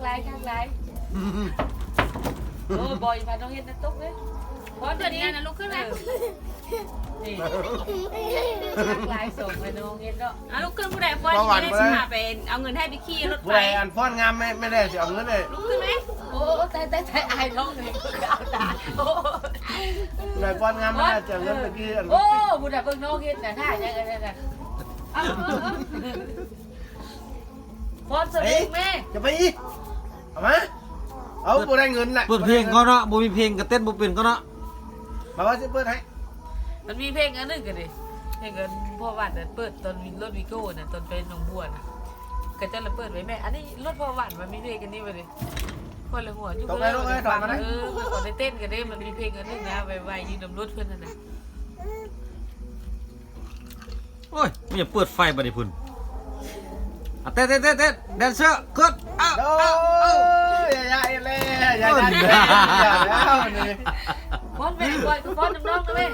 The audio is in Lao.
ຫຼາຍຄັກຫຼາຍ. ໂອ້ຍ ບໍ່ ອີ່ພານ້ອງເຮັດນ້ຳຕົກເດ້. ພໍເທື່ອນີ້ນະ ລຸກຂຶ້ນມາ. ເອີ ນີ້ ຄັກຫຼາຍ ສອງໄປນ້ອງເຮັດເນາະ. ອາ ລຸກຂຶ້ນ ຜູ້ໃດຟ້ອນ ເອົາເງິນໃຫ້ໄປຂີ່ລົດໄຟ. ຜູ້ໃດອັນຟ້ອນງາມ ແມ່ ແມ່ແດ່ຊິເອົາເງິນໃຫ້. ລຸກຂຶ້ນໄໝ? ໂອ້ ຕາຍ ຕາຍ ຕາຍ ອາຍນ້ອງເລີຍ ດາວຕາ. ໂອ້ ຜູ້ໃດຟ້ອນງາມ ແມ່ແດ່ຊິເອົາເງິນໄປຂີ່ອັນ. ໂອ້ ຜູ້ໃດເບິ່ງນ້ອງເຮັດນະ ທ່າຫຍັງອັນນັ້ນນະ. ເອົາ ເອົາ ເອົາ ຟ້ອນສະເລັກແມ່. ຈະໄປອີກ ເອົາມາ. ເອົາ ບໍ່ໄດ້ເງິນລະ ເປີດເພງກ່ອນເນາະ. ບໍ່ມີເພງກໍເຕັ້ນບໍ່ເປັນກ່ອນເນາະ. ມາວ່າຊິເປີດໃຫ້. ມັນມີເພງອັນໜຶ່ງກໍເດ້ ເພງອັນພໍ່ຫວັນນັ້ນ ເປີດຕອນລົດວີໂກ້ນະ ຕອນໄປໜອງບົວນະ ເຂົາເຈົ້າລະເປີດໄວ້ແມ່. ອັນນີ້ລົດພໍ່ຫວັນ ມັນມີເພງອັນນີ້ບໍ່ເດ້. ຂ້ອຍລະຫົວຢູ່. ເອີ ຂ້ອຍກໍໄດ້ເຕັ້ນກໍເດ້. ມັນມີເພງອັນໜຶ່ງນະ ໄວໆ ຢູ່ນຳລົດເພິ່ນຫັ້ນນະ. ໂອ້ຍ ມັນຍັງເປີດໄຟບັດນີ້ພຸ້ນ. ອ່ະ ເຕັ້ນ ເຕັ້ນ ເຕັ້ນ ເຕັ້ນ ແດນເຊີ ຂຶ້ນ. ເອົາ ໂອ້ ເອົາ ເອົາ ຢ່າ ຢ່າເຮັດແລ້ວ ຢ່າ ຢ່າ ຢ່າແລ້ວນີ້. ຟ້ອນແມ່ ຂ້ອຍກໍຟ້ອນນຳນ້ອງນະແມ່.